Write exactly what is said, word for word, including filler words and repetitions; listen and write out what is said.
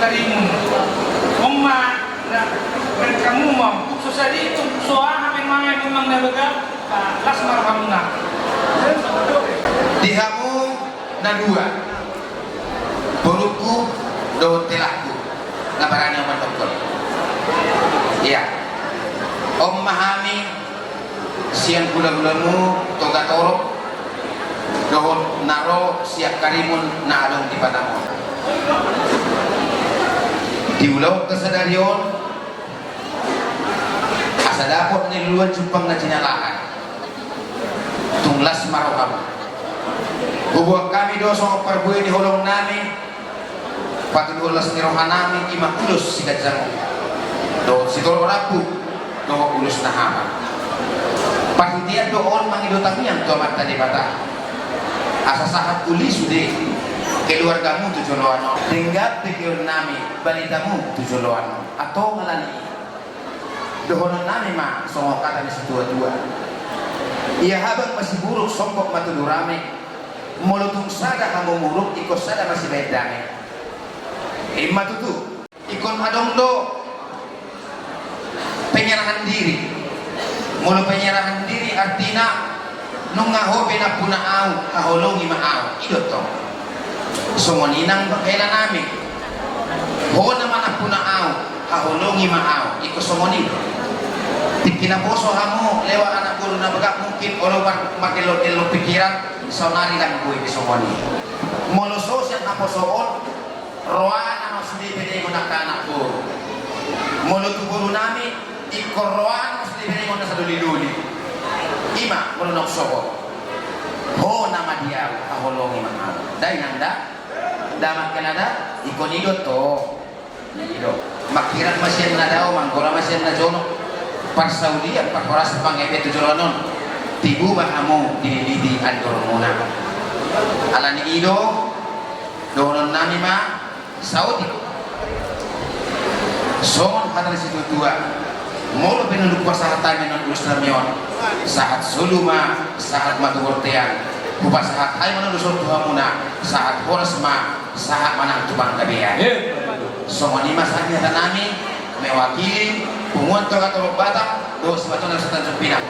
Karimun. On ma na, na kamu ma, tung so sadi, tung so aha pe mangan, memang na bagak, las ma rohamuna. Di hamu na dua, borungku dohot telangku, na barani au mandokkon. Ia, on ma hami sian hulahulamu Togatorop, dohot na ro sian Karimun na adong di Batam on. Diulahon hasadari on, asa dapot ni luluan jumpang na jinalahan. Tung las ma roham. Huboan hami do songon parbue ni holong nami, patuduhon las ni roha nami, i ma ulos siganjang on dohot sitorop rambu dohot ulos na hata. Parhitean do on mangido tangiang tu Amanta Debata, asa sahat uli sude keluargamu tu joloan on. Denggan begeon nami baritamu tu joloan on. Antong alani i, dohonon nami ma songon hata ni situatua: Ia habang masiburuk, sombong ma tudu rame. Molo tung sada hamu muruk, ingkon sada ma sibaen dame. I ma tutu. Ingkon adong do penyerahan diri. Molo penyerahan diri artina, nunga ho pe nampuna au, haholongi ma au. I do tong. Songon i nang hela nami. Ho nama nampuna au, haholongi ma au. Ingkon songon i. Tingki naposo hamu, lewat anak boru na bagak, mungkin olo mar-, mardelok-delok pikiran, saonari ndang boi be songon i. Molo so sian naposo on, roana ma sude berengon angka anak boru. Molo tu boru nami, ingkon roana ma sude berengon na sadolidoli. I ma molo naung sogot. Ho nama di au, haholongi ma au. Da inang da, da mangkela da, ingkon i do tong. I do. Mangkirang ma sian na dao, manggora ma sian na jonok. Parsaulian, parhorasan, panggabean tu joloan on. Tibu ma hamu dililiti andormuna. Alani i do, dohonon nami ma, saotik. Songon hata ni situatua, molo pe nunga hupasahat hami annon ulos nami on, sahat solu ma, sahat ma tu bontean. Hupasahat hami ma annon ulos on tu hamuna, sahat horas ma, sahat ma nang tu panggabean. Songon i ma sahat ni hata nami, mewakili punguan Togatorop Batam dohot simatona Nusa Tanjung Pinang.